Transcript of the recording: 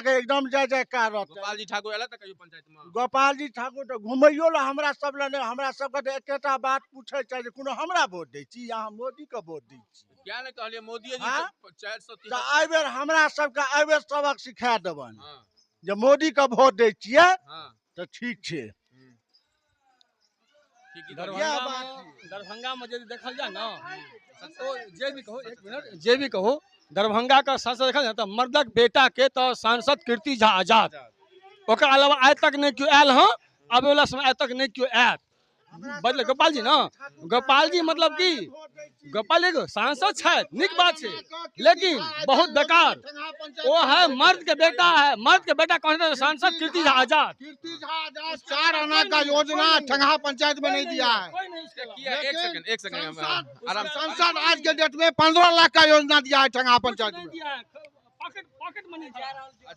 के एकदम जय जयकार रहतै। गोपाल जी ठाकुर एला तऽ कहियो पंचायत मे? गोपाल जी ठाकुर तऽ घुमैयो लए हमरा सब लए नहि, हमरा सबके तऽ एकेटा बात पूछै छै जे कोनो हमरा वोट दै छी या अहाँ मोदीके वोट दै छी? किया ने कहलियै मोदीए जी? हाँ? 403। तऽ एहिबेर हमरा सबके एहिबेर सबक सिखा देबनि जे मोदीके वोट दै छियै तऽ ठीक छै। की की इएह बात छै। दरभंगा में यदि देखल जाय ने, ओ जे भी कहो, एक मिनट, जे भी कहो, दरभंगा का सांसद देखल जाय तऽ मर्दक बेटा के तऽ सांसद कीर्ति झा आजाद, ओकर अलावा आइ तक नहि केओ आयल हँ, आबे वाला समय आइ तक नहि केओ आयत। बदले गोपाल जी ने, गोपाल जी मतलब की गोपाल एगो सांसद छथि, नीक बात छै, लेकिन बहुत बेकार वो है। मर्द के बेटा है, मर्द के बेटा कौन है? सांसद कीर्ति झा आजाद। कीर्ति झा आजाद 4 आना का योजना ठंगा पंचायत में नहीं दिया है। कोई नहीं उसके अलावा। किया? एक सेकंड, एक सेकंड, आराम से। सांसद आज के डेट में 15 लाख का योजना दिया है ठंगा कुछ पंचायत नहीं में। दिया है, पॉकेट पॉकेट मनी। अच्छा।